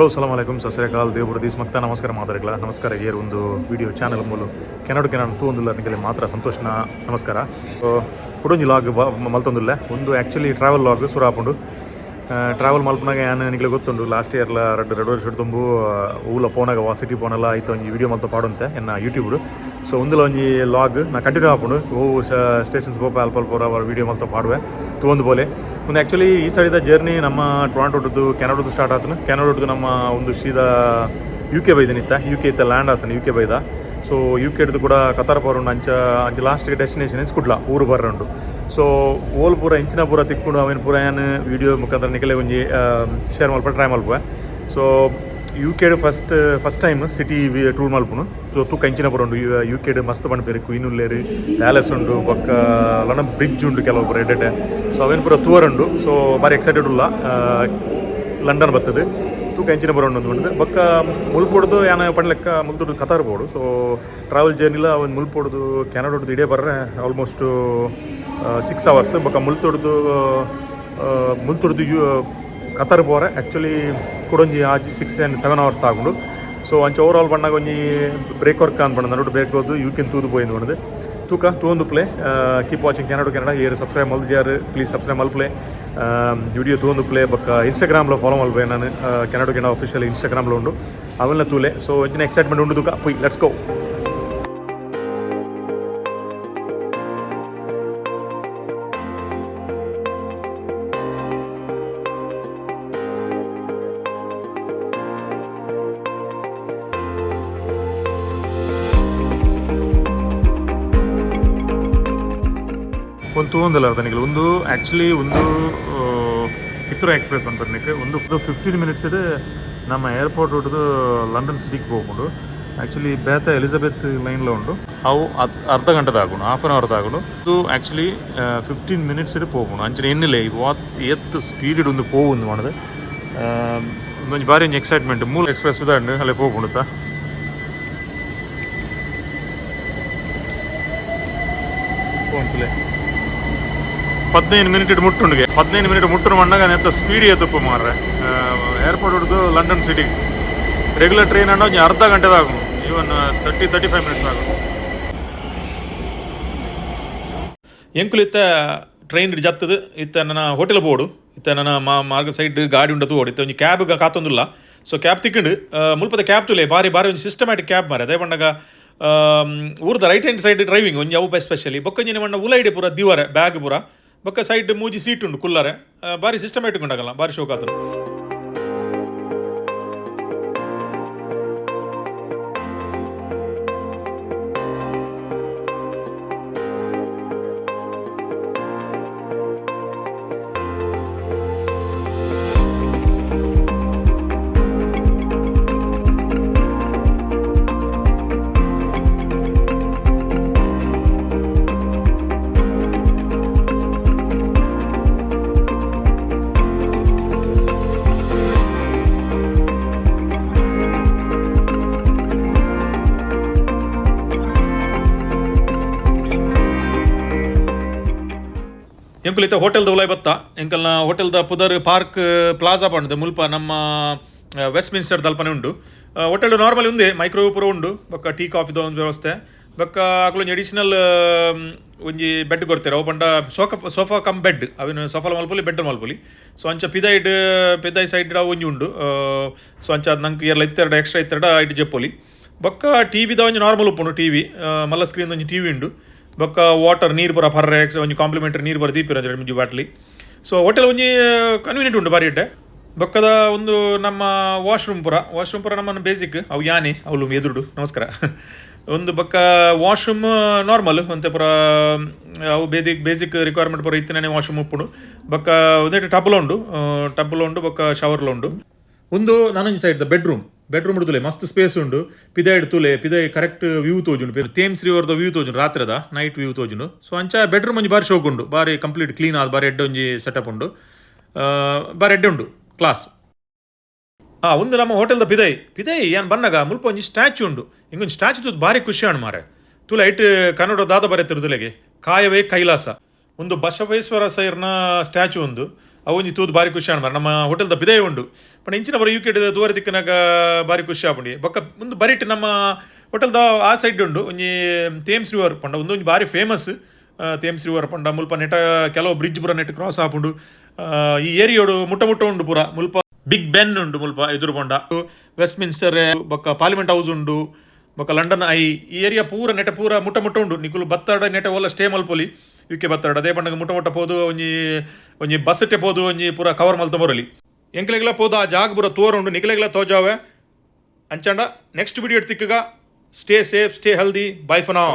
Hello ಸಲಾಮ್ ಅಲೈಕುಮ್, ಸತ್ ಶ್ರೀ ಅಕಾಲ್, ದೇವರು these ಮಕ್ತ ನಮಸ್ಕಾರ ಮಾತಾಡಲ್ಲ. ನಮಸ್ಕಾರ. ಏರ್ ಒಂದು ವಿಡಿಯೋ ಚಾನಲ್ ಮೂಲು ಕೆನಡ ಕೆನಡ ತೂವೊಂದುಲ್ಲ ನಿಗಲೆ ಮಾತ್ರ ಸಂತೋಷನ ನಮಸ್ಕಾರ. ಕುಡೊಂಜಿ ಲಾಗ್ ಮಲ್ತೊಂದುಲ್ಲ. ಒಂದು actually travel log ಸುರ ಆಪುಂಡು. ಟ್ರಾವೆಲ್ ಮಲ್ಪನಾಗ ಯಾನ್ ನಿಗಲೆ ಗೊತ್ತುಂಡು, ಲಾಸ್ಟ್ ಇಯರ್ಲ ರಡ್ಡ್ ರಡ್ಡ್ ವರ್ಷ ತುಂಬು ಊಲ ಪೋನಾಗ ವಾ ಸಿಟಿ ಪೋನಲ್ಲ ಐತ ಒಂಜಿ ವಿಡಿಯೋ ಮಲ್ತ ಪಾಡುಂತೆ ಎನ್ನ ಯೂಟ್ಯೂಬ್. ಸೊ ಒಂದುಲ ಒಂಜಿ ಲಾಗ್ ನಾ ಕಂಟಿನ್ಯೂ ಆಪುಂಡು. ಓ ಸ್ಟೇಷನ್ಸ್ ಪೋಪ ಅಲ್ಪ ಅಲ್ಪ ವಿಡಿಯೋ ಮಲ್ತ ಪಾಡುವೆ, ತೂವೊಂದು ಪೋಲೆ. ಒಂದು ಆ್ಯಕ್ಚುಲಿ ಈ ಸೈಡಿದ ಜರ್ನಿ ನಮ್ಮ ಟೊರಾಂಟೋಟದ್ದು ಕೆನಡಾದ್ದು ಸ್ಟಾರ್ಟ್ ಆತನು. ಕೆನಡಾದ್ದು ನಮ್ಮ ಒಂದು ಸೀದಾ ಯು ಕೆ ಬೈದನಿತ್ತ, ಯು ಕೆ ಇತ್ತ ಲ್ಯಾಂಡ್ ಆತನ ಯು ಕೆ ಬೈದ. ಸೊ ಯು ಕೆಡ್ದು ಕೂಡ ಕತಾರ್ ಪೋರುಂಡು. ಅಂಚ ಅಂಚ ಲಾಸ್ಟ್ಗೆ ಡೆಸ್ಟಿನೇಷನ್ ಕುಡ್ಲ ಊರು ಬರ್ರುಂಡು. ಸೊ ಓಲ್ ಪೂರ ಇಂಚಿನ ಪೂರ ತಿಕ್ಕೊಂಡು ಅವೇನು ಪೂರ ಏನು ವಿಡಿಯೋ ಮುಖಾಂತರ ನಿಕಲೆ ಒಂಜಿ ಶೇರ್ ಮಲ್ಪ ಟ್ರೈ ಮಲ್ಪುವೆ. ಸೊ ಯು ಕೆಡ್ first first time city tour ಮಲ್ಪುನು. So ತೂಕ ಇಂಚಿನ ಪೂರ ಉಂಡು ಯು ಕೆಡ್. ಮಸ್ತ್ ಪನ್ಪೇರು, ಕ್ವೀನ್ ಉಲ್ಲೇರು, ಪ್ಯಾಲೇಸ್ ಉಂಡು, ಬೊಕ್ಕ ಲಂಡನ್ ಬ್ರಿಡ್ಜ್ ಉಂಡು, ಕೆಲವು ಪೂರ ಎಡ್ಡೆ. ಸೊ ಅವೇನು ಪೂರ ತೂವರುಂಡು. ಸೊ ಬಾರಿ ಎಕ್ಸೈಟೆಡ್ ಉಲ್ಲ ಲಂಡನ್ ಬರ್ತದೆ, ತೂಕ ಎಂಚಿನ ಬರೋಣ ಒಂದು. ಬೊಕ್ಕ ಮುಲ್ಪೊಡ್ದು ಯಾನ ಪಂಡ್ಲೆಕ್ಕ ಮುಲ್ತುಡು ಕತಾರ್ ಬೋಡು. ಸೊ ಟ್ರಾವೆಲ್ ಜರ್ನಿಲ ಒಂದು ಮುಲ್ಪೊಡ್ದು ಕೆನಡೊಡ್ದು ಇಡೇ ಬರ್ರೆ ಆಲ್ಮೋಸ್ಟ್ 6 ಅವರ್ಸ್. ಬೊಕ್ಕ ಮುಲ್ತೊಡ್ದು ಮುಲ್ತುಡ್ದು you Qatar ಪೋರೆ ಆ್ಯಕ್ಚುಲಿ ಕುಡೊಂಜಿ ಆಜಿ 6 ಆ್ಯಂಡ್ 7 ಅವರ್ಸ್ ಆಗುಂಡು. ಸೊ ಅಂಚ ಓವರ್ ಆಲ್ ಬಣ್ಣಾಗ ಒಂಜಿ ಬ್ರೇಕ್ ವರ್ಕ್ ಅಂತ ಪಂಡ ನಡುಟು ಬ್ರೇಕ್ ಹೋದು you ಕೆನ್ ತೂದು ಪೋಯಿಂದು ಪಂಡದು. ತೂಕ ತೂವೊಂದು play. Keep watching Canada Canada. ಏರ್ ಸಬ್ಸ್ಕ್ರೈಬ್ ಮಲ್ದಿಜಾರು, ಪ್ಲೀಸ್ ಸಬ್ಸ್ಕ್ರೈಬ್ ಮಲ್ಪ್ಲೆ, ವಿಡಿಯೋ ತೂವೊಂದು ಪ್ಲೇ. ಬೊಕ್ಕ ಇನ್ಸ್ಟಾಗ್ರಾಮ್ಲ ಫಾಲೋ ಮಲ್ಪೆ. ನಾನು Canada Canada official ಇನ್ಸ್ಟಾಗ್ರಾಮ್ಲ ಉಂಡು, ಅವೆಲ್ಲ ತೂಲೆ. ಸೊ ಒಂಚಿನ ಎಕ್ಸೈಟ್ಮೆಂಟ್ ಉಂಡು, ತೂಕ ಪುಯ್, let's go. ಒಂದು ತೂವೊಂದಲ್ಲ ಅರ್ಥ. ಒಂದು ಆ್ಯಕ್ಚುಲಿ ಒಂದು ಹಿತ್ರೋ ಎಕ್ಸ್ಪ್ರೆಸ್ ಪನ್ಪರ್ನಿಕ್. ಒಂದು 15 ಮಿನಿಟ್ಸ್ ನಮ್ಮ ಏರ್ಪೋರ್ಟ್ ಹುಡ್ದು ಲಂಡನ್ ಸಿಟಿಗೆ ಹೋಗ್ಕೊಂಡು. ಆ್ಯಕ್ಚುಲಿ ಬೇತ ಎಲಿಜಬೆತ್ ಲೈನ್ಲ ಉಂಡು. ಅವು ಅರ್ಧ ಗಂಟೆ ತಾಗುಂಡು, half an hour ತಾಗುಂಡು. ಇದು ಆ್ಯಕ್ಚುಲಿ 15 ಮಿನಿಟ್ಸ್ ಪೋಪುಂಡು. ಅಂಚನೆ ಎನ್ನಿಲೆ ವಾತ್ ಏತ್ ಸ್ಪೀಡ್ ಒಂದು ಪೋವುಂದು ಮಾಡೋದು. ಒಂದೊಂಜಿ ಬಾರಿ ಒಂಜಿ ಎಕ್ಸೈಟ್ಮೆಂಟ್. ಮೂಲ ಎಕ್ಸ್ಪ್ರೆಸ್ ಉದಾಹರಣೆ ಅಲ್ಲೇ ಪೋಪುಂಡುತ್ತಾ ಪೋಂತುಲೆ. 15 ಮಿನಿಟ್ ಮುಟ್ಟುಂಡಿಗೆ, 15 ಮಿನಿಟ್ ಮುಟ್ಟುನ ಮಣ್ಣಾಗ ನೆತ್ತ ಸ್ಪೀಡ್ ಏತುಪ್ಪು ಮಾರ್ರೆ. ಏರ್ಪೋರ್ಟ್ ಹಿಡಿದು London city regular train ಅನ್ನ ಒಂಜಿ ಅರ್ಧ ಗಂಟೆದಾಗುಂಡು, even 30-35 minutes ಆಗುಂಡು. ಎಂಕುಲು ಇತ್ತ ಟ್ರೈನ್ ಜತ್ತದು ಇತ್ತ ನನ್ನ ಹೋಟೆಲ್ ಬೋರ್ಡು ಇತ್ತ ನನ್ನ ಮಾರ್ಗ ಸೈಡ್ ಗಾಡಿ ಉಂಡತು ಓಡಿ. ಇತ್ತ ಒಂಜಿ ಕ್ಯಾಬ್ ಕಾತೊಂದುಲ್ಲ. ಸೊ ಕ್ಯಾಬ್ ತಿಕ್ಕಂಡು. ಮುಲ್ಪದ ಕ್ಯಾಬ್ ತುಲೆ, ಬಾರಿ ಬಾರಿ ಒಂಜಿ ಸಿಸ್ಟಮ್ಯಾಟಿಕ್ ಕ್ಯಾಬ್ ಮಾರೆ. ಅದೇ ಪಂಡಗ ಊರ್ದ right hand side driving ಒಂಜಿ ಅವು ಎಸ್ಪೆಷಲಿ. ಬೊಕ್ಕ ಒಂಜಿನ ಪಂಡ ಉಲೈಡೆ ಪೂರ ದಿವರೆ ಬ್ಯಾಗ್ ಪೂರ. ಬೊಕ್ಕ ಸೈಡ್ ಮೂಜಿ ಸೀಟ್ ಉಂಡು ಕುಲ್ಲರೆ. ಬಾರಿ ಸಿಸ್ಟಮ್ಯಾಟಿಕ್ ಉಂಡಾಗಲ್ಲ, ಬಾರಿ ಶೋಕ್ ಆತನು. ಎಂಕುಲು ಇತ್ತ ಹೋಟೆಲ್ದ ಉಲಾಯ್ ಬತ್ತ. ಎಂಕಲ್ನ ಹೋಟೆಲ್ದ ಪುದರ್ ಪಾರ್ಕ್ ಪ್ಲಾಜಾ ಪಂಡ್ದು. ಮುಲ್ಪ ನಮ್ಮ ವೆಸ್ಟ್ ಮಿನಿಸ್ಟರ್ ದಲ್ಪನೆ ಉಂಡು. ಹೋಟೆಲ್ ನಾರ್ಮಲ್ ಉಂದೆ, ಮೈಕ್ರೋವೇವ್ ಪೂರ ಉಂಡು. ಬೊಕ್ಕ ಟೀ ಕಾಫಿದ ಒಂದು ವ್ಯವಸ್ಥೆ. ಬೊಕ್ಕ ಅಕುಲು ಒಂಜಿ ಅಡಿಷನಲ್ ಒಂಜಿ ಬೆಡ್ ಕೊರ್ತಾರೆ. ಅವು ಪಂಡ ಸೋಕ sofa cum bed. ಅವಿನ ಸೋಫಾಲ ಮಲ್ಪೊಲಿ, ಬೆಡ್ ಮಲ್ಪೊಲಿ. ಸೊ ಅಂಚ ಪಿದೈಡ್ ಪಿದೈ ಸೈಡ್ ಒಂಜಿ ಉಂಡು. ಸೊ ಅಂಚ ನಂಗೆ ಏರ್ಲ ಇತ್ತೆರಡ ಎಕ್ಸ್ಟ್ರಾ ಇತ್ತೆರಡ ಐಟ್ ಜೆಪ್ಪೊಲಿ. ಬೊಕ್ಕ ಟಿ ವಿದ ಒಂಜಿ ನಾರ್ಮಲ್ ಉಪ್ಪುಂಡು ಟಿ ವಿ. ಮಲ್ಲ ಸ್ಕ್ರೀನ್ ಒಂಜಿ ಟಿ ವಿ ಉಂಡು. ಬೊಕ್ಕ ವಾಟರ್ ನೀರು ಪೂರ ಪರ್ರೆ ಒಂಜಿ ಕಾಂಪ್ಲಿಮೆಂಟರಿ ನೀರು ಪೂರ ದೀಪಿರ ಒಂಜಿ ಬಾಟ್ಲಿ. ಸೊ ಹೋಟೆಲ್ ಒಂಜಿ ಕನ್ವೀನಿಯಂಟ್ ಉಂಡು, ಬಾರಿ ಇಡ್ಡೆ. ಬೊಕ್ಕದ ಒಂದು ನಮ್ಮ ವಾಶ್ರೂಮ್ ಪೂರ, ವಾಶ್ರೂಮ್ ಪೂರ ನಮ್ಮನ್ನು ಬೇಸಿಕ್ ಅವು. ಯಾನೆ ಅವಳು ಎದುರುಡು, ನಮಸ್ಕಾರ. ಒಂದು ಬೊಕ್ಕ ವಾಶ್ರೂಮ್ ನಾರ್ಮಲ್ ಒಂತೆ ಪೂರ ಅವು basic basic requirement ಪೂರ ಇತ್ತಿನೇ ವಾಶ್ರೂಮ್ ಉಪ್ಪುಂಡು. ಬೊಕ್ಕ ಒಂದೆಟ್ ಟಬ್ಲ ಉಂಡು, ಟಬ್ಲ ಉಂಡು, ಬೊಕ್ಕ ಶವರ್ಲ ಉಂಡು. ಒಂದು ನಾನೊಂಜಿ side bedroom. Bedroom ಉಡುದುಲೆ ಮಸ್ತ್ ಸ್ಪೇಸ್ ಉಂಡು. ಪಿದಾಯ್ಡ್ ತೂಲೆ, ಪಿದಾಯ್ ಕರೆಕ್ಟ್ ವ್ಯೂ ತೋಜುಂಡು. ಥೇಮ್ಸ್ ರಿವರ್ದ ವ್ಯೂ ತೋಜುಂಡು, ರಾತ್ರಿದ ನೈಟ್ ವ್ಯೂ ತೋಜುಂಡು. ಸೊ ಅಂಚ ಬೆಡ್ರೂಮ್ ಒಂಜಿ ಬಾರಿ ಶೋಕ್ ಉಂಡು, ಬಾರಿ ಕಂಪ್ಲೀಟ್ ಕ್ಲೀನ್ ಆದ್ ಬಾರಿ ಎಡ್ಡೆ ಒಂಜಿ ಸೆಟಪ್ ಉಂಡು. ಬಾರಿ ಎಡ್ಡೆ ಉಂಡು ಕ್ಲಾಸ್. ಒಂದು ನಮ್ಮ ಹೋಟೆಲ್ದ ಪಿದೈ ಪಿದೈ ಏನ್ ಬನ್ನಗ ಮುಲ್ಪ ಒಂಜಿ ಸ್ಟ್ಯಾಚು ಉಂಡು. ಇಂಗೊಂಜಿ ಸ್ಟ್ಯಾಚು ತೂದು ಬಾರಿ ಖುಷಿ ಆಣ್ ಮಾರೆ. ತೂಲ, ಐಟ್ ಕನ್ನಡ ದಾದ ಬರೆತಿರುದುಲೆಗೆ, ಕಾಯವೇ ಕೈಲಾಸ. ಒಂದು ಬಸವೇಶ್ವರ ಸೈರ್ನ ಸ್ಟ್ಯಾಚು ಒಂದು. ಅವೊಂಜಿ ತೂದು ಬಾರಿ ಖುಷಿ ಆಂಡ್. ನಮ್ಮ ಹೋಟೆಲ್ದ ಬಿದಯ ಉಂಡು ಪಂಡ ಇಂಚಿನ ಬರ ಯು ಕೆ ತೂವರೆ ತಿಕ್ಕನಾಗ ಬಾರಿ ಖುಷಿ ಆಪುಂಡು. ಬೊಕ್ಕ ಒಂದು ಬರಿಟ್ ನಮ್ಮ ಹೋಟೆಲ್ದ ಆ ಸೈಡ್ ಉಂಡು ಒಂಜಿ ಥೇಮ್ಸ್ ರಿವರ್. ಪಂಡ ಒಂದೊಂಜಿ ಬಾರಿ ಫೇಮಸ್ ಥೇಮ್ಸ್ ರಿವರ್. ಪಂಡ ಮುಲ್ಪ ನೆಟ ಕೆಲವು ಬ್ರಿಡ್ಜ್ ಪೂರ ನೆಟ್ ಕ್ರಾಸ್ ಆಪುಂಡು. ಈ ಏರಿಯೋಡು ಮುಟ್ಟ ಮುಟ್ಟ ಉಂಡು ಪೂರ. ಮುಲ್ಪ ಬಿಗ್ ಬೆನ್ ಉಂಡು. ಮುಲ್ಪ ಎದುರು ಪಂಡ ವೆಸ್ಟ್ ಮಿನ್ಸ್ಟರ್ ಬೊಕ್ಕ ಪಾರ್ಲಿಮೆಂಟ್ ಹೌಸ್ ಉಂಡು, ಬೊಕ್ಕ ಲಂಡನ್ I. ಈ ಏರಿಯಾ ಪೂರ ನೆಟ ಪೂರ ಮುಟ್ಟ ಮುಟ್ಟ ಉಂಡು. ನಿಕುಲು ಬತ್ತಾಡ ನೆಟ ಓಲ ಸ್ಟೇ ಮಲ್ಪೊಲಿ ಯುಕೆ ಬತ್ತಾಡ. ಅದೇ ಪಂಡಗ ಮುಟ್ಟ ಮುಟ್ಟ ಪೋದು ಒಂಜಿ ಒಂಜಿ ಬಸ್ ಪೋದು ಒಂಜಿ ಪೂರ ಕವರ್ ಮಲ್ತ ಬರಲಿ. ಎಂಕ್ಲೆಗ್ಲ ಪೋದು ಆ ಜಾಗ ಪೂರ ತೋರುಂಡು, ನಿಕ್ಲೆಗ್ಲ ತೋಜಾವೆ. ಅಂಚಂಡ ನೆಕ್ಸ್ಟ್ ವಿಡಿಯೋ ತಿಕ್ಕಗ. Stay safe, stay healthy, bye for now.